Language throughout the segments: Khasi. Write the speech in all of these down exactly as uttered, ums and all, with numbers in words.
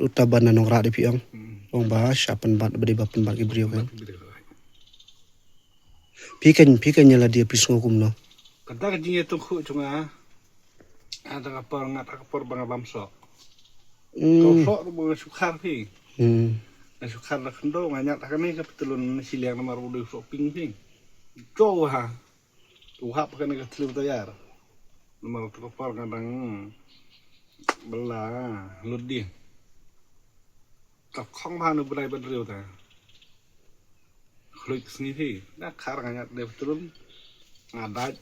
Uta ba na nongrah de phi ong. Hmm. Ong ba sha pynbat ba de ba pynbat ki briew kan. Pynbat ki briew. Phi kan, phi kan ïa lade phi sngew kumno? Kata ka jingïathuhkhih jong nga. Ada ka por ngat ka por ba nga bam soh. Hmm. Ka soh ruh ba nga shu khar phi. Hmm. Nga shu khar da khyndew nga ñiad ha kane ka patlun na shiliang namar u dei u soh pink phi. Jow ha. U hap kane ka thliew tayar. Namar tu ka por nga dang bela lut di. Ka khong ba nu bnai ban riu ta. Khluit sngi hi. Da khar nga ñiad de patlun. Nga dait.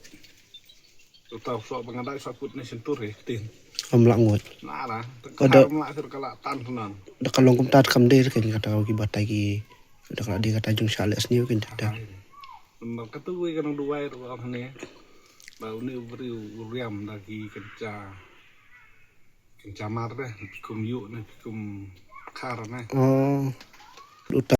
Uta u soh ba nga dait sa put ne sentur hi. Tin. Am la ngut. Na la. Ka da khar mla sir ka la tan tunan. Da ka long kumta kam de kan kata ki batai ki. Da ka la de kata jong sha le sngi kan kata. Namar katu wei ka nang duwai ruh ong ne. Ba une u briew u riam da ki kynja, kynja mar de, phi kum ïuh ne, phi kum khar ne. Oh. Uta.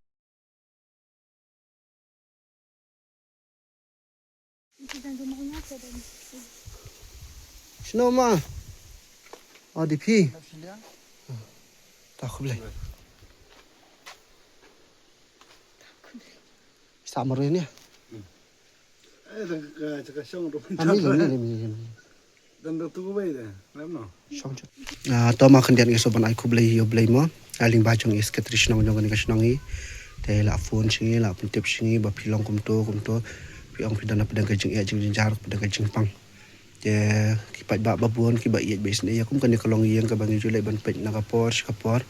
Shano ma? Oh, di phi. Ta khublei. Sa marwei ne. Eh, dan ka, ka shong ruh. Ami, ami, ami, ami. Dan da tu bai da. Lam no. Shong chut. Ah, to ma khyndiat ngi sngewbha ban ai khublei ïa U Blei mo. Ai lyngba jong i secretary shnong jong kane ka shnong i. Te la phone sha ngi, la pyntip sha ngi ba phi long kumto, kumto. Phi ong phi don na pdeng ka jingeh jingjynjar, pdeng ka jingpang. Te ki paidbah ba bun kiba ïeit ba isynei ïa kum kane ka longïing kaba ngi ju leit ban peit na ka por sha ka por.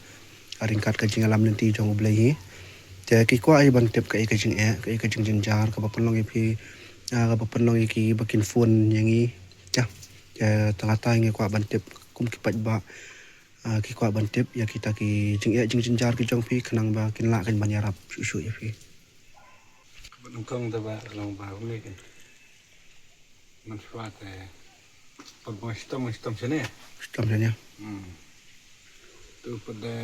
Ha ryngkat ka jingïalam lynti jong U Blei hi. Te ki kwah ïa ban tip kaei ka jingeh, kaei ka jingjynjar kaba pynlong ïa phi, ah, kaba pynlong ïa ki ba kin phone ïa ngi. Te, te tang kata ngi kwah ban tip kum ki paidbah, ah, ki kwah ban tip ïa kita ki jingeh jingjynjar ki jong phi khnang ba kin lah kan ban ïarap shuh shuh ïa phi. Kaba nyngkong te ba ka long ba kumne kan. Mynshuwa te pat ba nga shitom, nga shitom shane. Shitom shane. Hmm. Tu pat de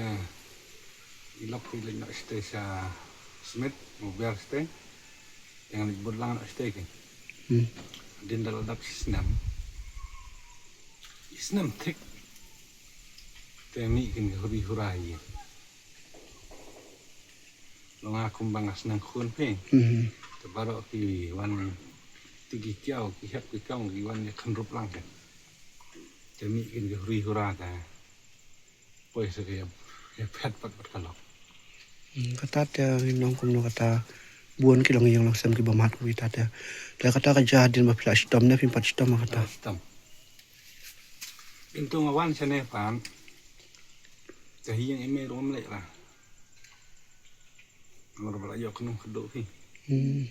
i lok i leit noh shatei sha Smit, u ber shatei. Te nga leit bud lang noh shatei kan. Hmm. Hadien da la dap shi snem. Shi snem thik. Te mih kan ka huri hura ïa. Long nga kumba nga sneng khun phi. Mhm. Te baroh ki wan ti ki kiaw, ki hep ki kong, ki wan ïa khynrup lang te. Te mih kin ki huri hura te. Poi sa ki ïa, ïa phet pat pat ka lok. Hmm, kata te ngi nong kumno kata bun ki longïing longsem kiba mad kumta te. Te kata ka jia hadien ba phi la shitom ne phim pat shitom kata. Shitom. Into nga wan shane pan. Te hi ïing i mei ruh ngam leit la. Namar ba la ïoh kynduh kynduh phi. Hmm.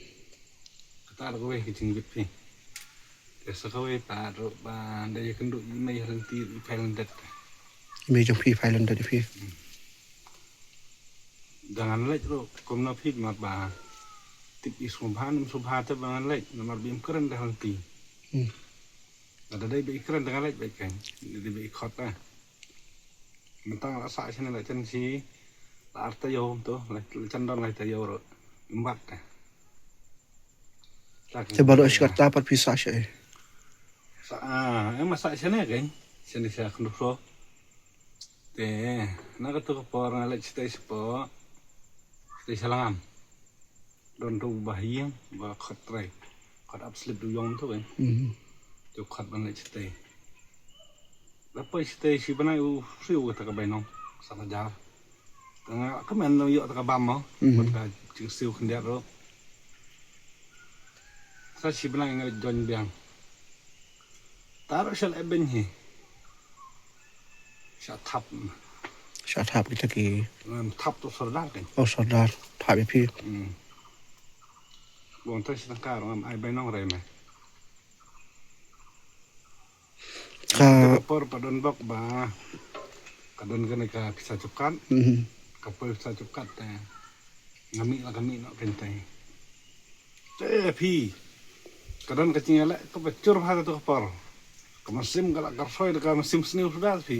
Kata ruh kawei ka jingbit phi. Te sa kawei pat ruh ba da ïa kynduh i mei ha lynti i phai lyndet. I mei jong phi i phai lyndet phi. Hmm. Da ngan leit ruh kumno phi namar ba tip i sngewbha nym sngewbha te ba ngan leit namar ba im kren da ha lynti. Hmm. Lada dei ba i kren da ngan leit beit kan. Da dei ba i khot ah. Mynta la sah shane la jan shi la ar taïew to, la jan don lai taïew ruh. Im bat te. Te baroh shi katta pat phi sah shi. Sah, ah, em sah shane kan. Shane sha khynduh so. Te na katu ka por nga leit shatei shapoh. Shatei sha Lyngngam. Don tu ba ha ïing ba khot trai. Khot ap slip du yong tu kan. Mhm. Tu khot ban leit shatei. Da poi shatei shi bnai u siew kata ka bainong. Sa ka jar. Te nga kmen ïoh ta ka bam mo. Mhm. Bad ka jingsiew khyndiat ruh. Sa shi bnai nga leit join biang. Ta ruh sha leh beiñ hi. Sha thap. Sha thap kita ki. Ngam thap tu sordar kan. Oh, sordar. Thap ïa phi. Hmm. Bun ta shi tangka ruh ngam ai bainong rei me. Ka por pa don bok ba. Ka don kane ka pisa chupkat. Mhm. Ka poi pisa chupkat te. Nga mih la ka mih noh kyntai. Te phi. Ka don ka jingïaleh kaba jur bha kato ka por. Ka mynsiem ka la kyrsoi da ka mynsiem sniew suda phi.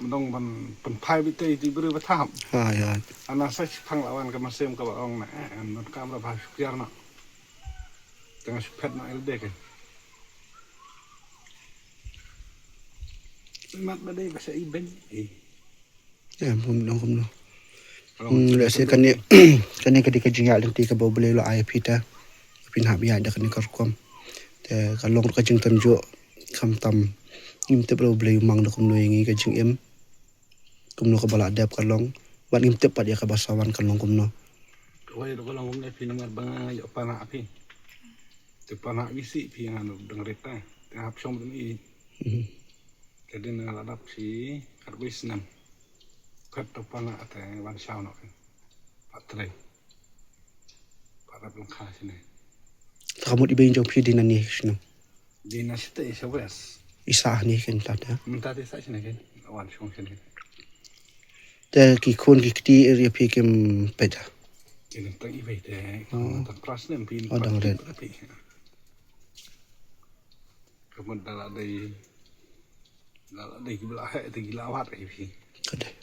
Mynta ban pynphai beit te ïa ki briew ba thap. Ha, ïa. Ana sa shipang la wan ka mynsiem kaba ong na, eh, eh, not kam ra bha shu kiar noh. Te nga shu phet noh elde ke. Mat ba dei ba sa i beiñ. Eh. Em, kumno kumno. Hmm, lehse kane, kane ka dei ka jingïaid lynti kaba U Blei u la ai ïa phi te. Phin hap ïaid da kane ka rukom. Te ka long ruh ka jingtynjuh, khamtam ngim tip ruh U Blei u mang da kumno ïa ngi ka jingim. Kumno kaba la dep ka long. Bad ngim tip pat ïa kaba sa wan ka long kumno. Kawei ruh ka long kumne phi, namar ba nga ïoh pan ha phi. Te pan ha phi shi phi, nga dang rit te. Te hap shong bad i. Mhm. Te dei nga la dap shi khatwei snem. Phet to pan ha te wan shaw noh. Pat trei. Pat rep lyngkha shane. Te ka mut i bei jong phi dei na ne snem? Dei na shite sha west. I sah ne ken ta ta. Mynta te sah shane ken. Wan shong shane. Te ki khun ki kti ïa phi kim peit ha? Ki dang tang i bei te. Oh. Tang klas nem phi. Oh, dang rit. Ka mut da la dei, da la dei ki ba la heh te ki la wad ïa phi. Ka dei.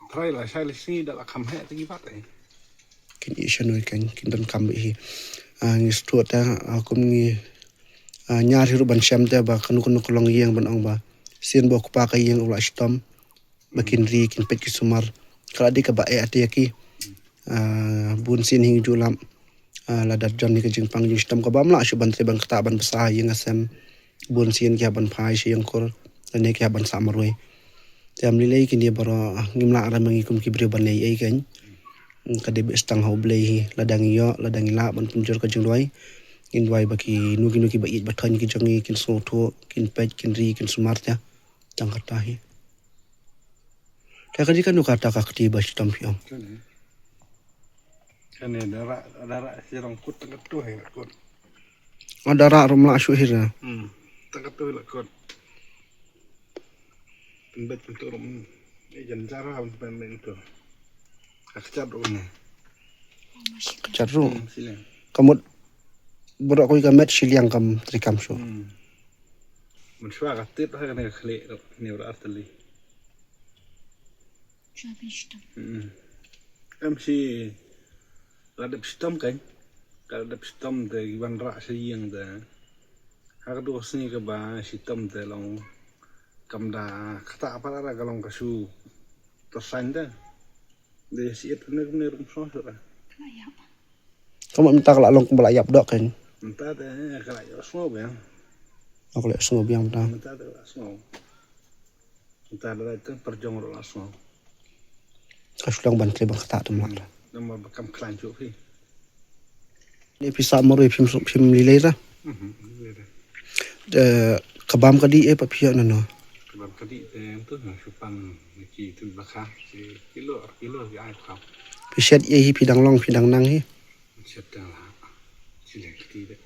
Trai la shai la sngi da la kham heh te ki wad ïa. Kin ïa shano ken, kin donkam beit hi. Ah, ngi sngewthuh te, ah, kum ngi, ah, ñiar hi ruh ban shem te ba kano kano ka longïing ban ong ba sien ba u kpa ka ïing u la shitom. Ba kin ri, kin peit, kin sumar. Ka la dei kaba eh te ïa ki. Ah, bun sien hi ngi ju lap. Ah, lada don hi ka jingpang jingshitom kaba ym lah shuh ban trei ban ktah ban bsa ha ïing ha sem. Bun sien ki hap ban phai sha ïing kur. Lane ki hap ban sah marwei. Te ym lei lei kine baroh, ah, ngim lah re ma ngi kum ki briew ban leh ei keiñ. Ka dei beit tang ha U Blei hi, lada ngi ïoh, lada ngi lah ban pynjur ka jingduwai. Ngin duwai ba kino kino kiba ïeit ba thoiñ ki jong ngi kin sngewthuh, kin peit, kin ri, kin sumar te. Tang kata hi. Ka ka dei kano kata ka kti ba shitom phi ong? Kane. Kane da rah, da rah shi rong kut tang katu hi la kut. Oh, da rah rum la shu hi ra. Hmm. Tang katu hi la kut. Pynbeit pyntu rum. Eh, jan jara pynbeit pyntu. Ka kjat rum ne. Kjat rum. Hmm, shiliang. Ka mut baroh kawei ka met shiliang kam trei kam shu. Hmm. Mynshuwa ka tip ha kane ka khlieh ruh, hynñiew ruh ar tylli. Shuwa phin shitom. Mm. Em shi la dep shitom keiñ. Ka la dep shitom te ki wan rah sha ïing te. Ha ka dei ka sngi kaba shitom te long kam da kata pat ra ka long ka shu tyrsañ te. Dei shi it ne kumne rum shuwa shuwa. Ka la ïap. Ka mut mynta ka la long kumba la ïap doh keiñ. Mynta te ka la ïohsngew biang. Oh, ka la ïohsngew biang mynta. Mynta te ka la sngew. Mynta da dei tang pyrjong ruh la sngew. Ka shu long ban trei ban ktah te mlak. Namar ba kam khlaiñ shuh phi. Ne phi sah marwei phim, phim lei lei ra. Mhm, lei lei ra. Eh, ka bam ka dih eh pat phi ïoh nano? Ka bam ka dih te tu nga shu pan na ki tu ba kha, shi kilo, ar kilo ki ai kham. Phi shet ïa hi, phi dang long, phi dang nang hi. Shet dang la. Shi leng kti de.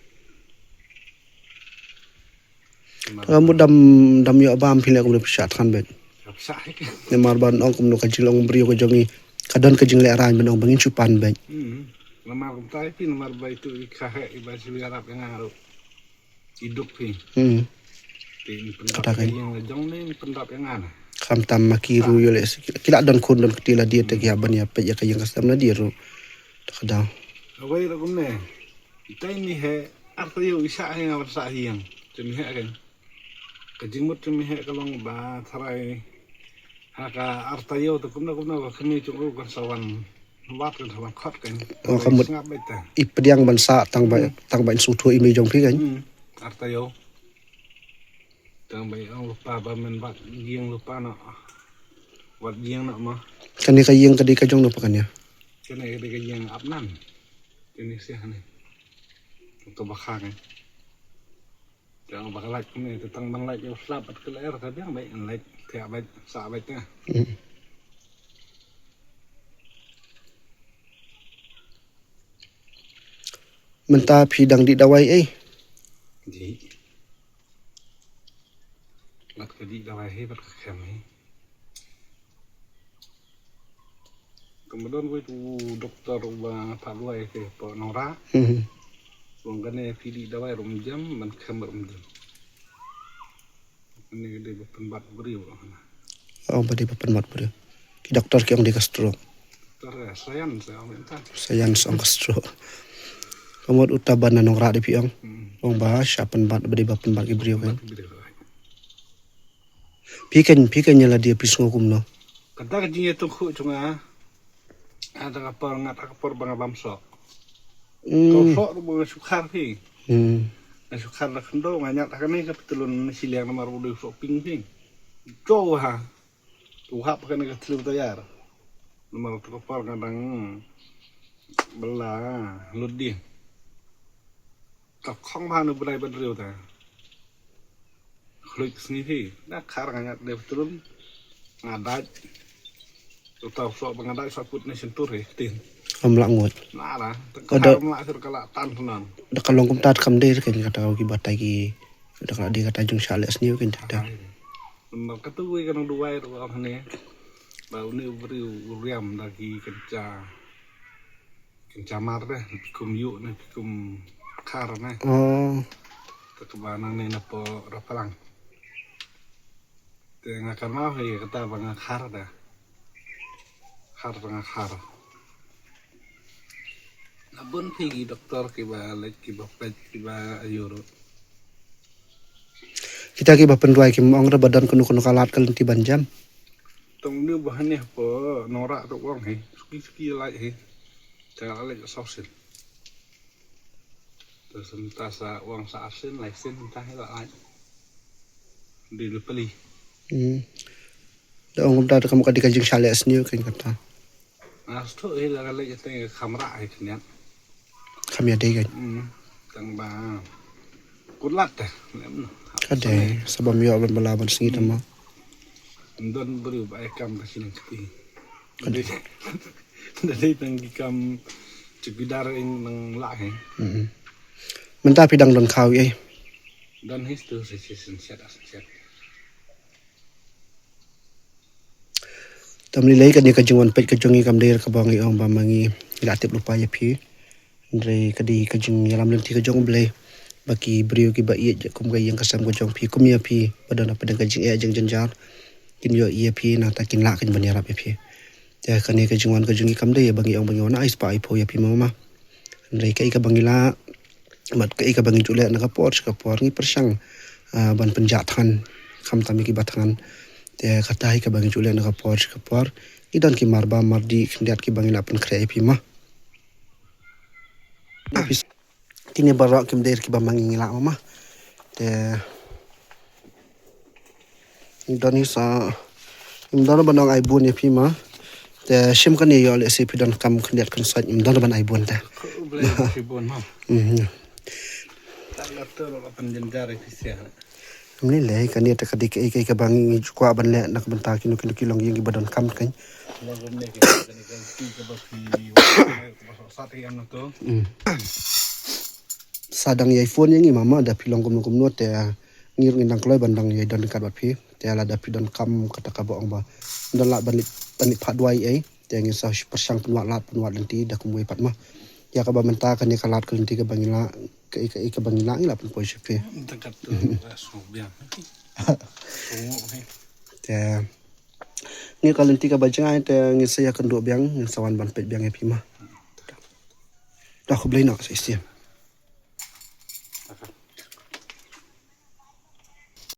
Ka mut dam, dam ïoh bam phi leh kumno phi shah than beit. Ka shah hi ka. Namar ban ong kumno ka jinglong briew ka jong ngi. Ka don ka jinglehrain ban ong ba ngin shu pan beit. Hmm. Namar kumta hi phi namar ba itu i kha heh i ba shu ïarap ïa nga ruh. I duk phi. Hmm. Te in pyndap ïa ka ïing la jong ne in pyndap ïa nga na. Khamtam ma ki ruh ïoh leh ki la don khun don kti la dei te ki hap ban ïa peit ïa ka ïing ka sem la dei ruh. Te ka daw. Kawei ruh kumne. Itai mi heh, ar taïew i sah hi nga ban sah hi ïing. Te mi heh kan. Ka jingmut te mi heh ka long ba tharai ha ka ar taïew te kumno kumno ka khmih jong u kan sa wan wad kan sa wan khot kan. Oh, ka mut. Sngap beit te. I pdiang ban sah tang ba, hmm, tang ba in sngewthuh i mei jong phi kan. Hmm. Ar taïew. Tang ba i ong lypa ba men wad ïing lypa noh. Wad ïing noh ma. Kane ka ïing ka dei ka jong no pa kane? Kane ka dei ka ïing ap nan. Kane sha ne. Ka ba kha kan. Tang ba ka lait kumne, te tang ban lait ïa u slap bad ka lyer ka biang beit, lait thiah beit, sah beit te. Hmm. Mynta phi dang dih dawai ei? Dih. Bad ka dih dawai hi bad ka khem hi. Ka ma don wei u doktor uba phah duwai te po Nongrah. Hmm. Ong kane phi dih dawai ruh ym jem, ban khem ruh ym jem. Kane ka dei ba pynbat briew ruh hana. Oh, ba dei ba pynbat briew. Ki doktor ki ong dei ka stroke. Doktor, eh, science, eh, ong mynta. Science ong ka stroke. Ka mut uta ba na Nongrah dei phi ong. Hmm. Ong ba sha pynbat ba dei ba pynbat ki briew kan. Pynbat ki briew ruh. Phi kan, phi kan ïa lade phi sngew kumno? Kata ka jingïatong khuh jong nga. Ada ka por ngat ka por ba nga bam soh. Ko soh ruh ba nga shu khar phi. Nga shu khar da khyndew, nga ñiad ha kane ka pytlun na shiliang namar ba u dei u soh pink phi. Jo ha. U hap ha kane ka thliew tayar. Namar tu ka por nga dang bela lut di. Ka khong bha nu bnai ban riu ta. Khluit sngi hi. Da khar nga ñiad de pytlun. Nga dait. Uta u soh ba nga dait soh put na shyntur hi. Tin. Am lah ngut. Na da. Ka khar am lah sir ka lah tan tu nan. Da ka long kumta kam dei kan kata ki batai ki. Da ka lah dei kata jong sha leh sniew kan kata. Namar katu wei ka nang duwai ruh ong ne. Ba une u briew u riam da ki kynja. Kynja mar de, phi kum ïuh ne, phi kum khar ne. Oh. Te kaba nang ne na po Raphalang. Te nga kynmaw hi kata ba nga khar da. Khar ba nga khar. Na bun phi ki doktor kiba leit kiba peit kiba ayu ruh. Kita kiba pynduwai kim ong re ba don kano kano ka lad ka lynti ban jam. Tang ne ba hangne po nora ruh ong hi. Suki suki lait hi. Te la leit saw sien. Te senta sa ong sa ar sien lai sien ta hi la lait. Di le peli. Hmm. Da ong kumta ka mut ka dei ka jingshah leh sniew kan kata. Nga shu hi la ka leit te ka kham rah hi khyndiat. Kham ïadei kan. Hmm. Tang ba kut lad te. Ka dei sa bym ïoh ban bala ban sngi te mo. Don briew ba ai kam ka shnong kti. Ka dei. Da dei tang ki kam chowkidar in nang lah hi. Hmm. Mynta phi dang don khaw ei. Don hi stu si si sin siat ah sin siat. Tam lei lei kane ka jingwan peit ka jong ngi kam dei kaba ngi ong ba ma ngi la tip lypa ïa phi. Hynrei ka dei ka jingïalam lynti ka jong U Blei. Ba ki briew kiba ïeit kum ka ïing ka sem ka jong phi kum ïa phi ba don hapdeng ka jingeh jingjynjar. Kin ïoh ïa phi nangta kin lah kin ban ïarap ïa phi. Te kane ka jingwan ka jong ngi kam dei ba ngi ong ba ngi wan ai spah ai phew ïa phi mama. Hynrei kaei kaba ngi lah bad kaei kaba ngi ju leh na ka por sha ka por ngi pyrshang, ah, ban pynjah thngan khamtam ïa kiba thngan. Te kata hi kaba ngi ju leh na ka por sha ka por. Ngi don ki mar bam mar dih khyndiat kiba ngi lah pynkhreh ïa phi ma. Kine baroh kim dei kiba ma ngi ngi lah mama. Te Im don hi sa, im don ban ong ai bun ïa phi ma. Te shim kane ïoh lehse phi don kam khyndiat khynsoit im don ban ai bun te. Khublei shibun ma. Mhm. Ta la tu la pynjynjar ïa phi sia. Im lei lei kane te ka dei kaei kaei kaba ngi ju kwah ban leh na ka bynta kino kino ki longïing kiba don kam kan. Long kumne ki kane kan ki kaba phi wa kaba sat ïa na tu. Mm. Sa dang ïai phone ïa ngi mama da phi long kumno kumno te ngi ruh ngin dang kloi ban dang ïai don ryngkat bad phi. Te lada phi don kam kata kaba ong ba don lah ban leit, ban leit phah duwai ei te ngin sa pyrshang pynwad lad pynwad lynti da kumwei pat ma. Ïa kaba mynta kane ka lad ka lynti kaba ngi lah, ka, ka, kaba ngi lah ngi lah pynpoi sha phi. Te ngi ka lynti kaba jngai te ngin sa ïakynduh biang, ngin sa wan ban peit biang ïa phi ma. Da khublei noh sa shisien.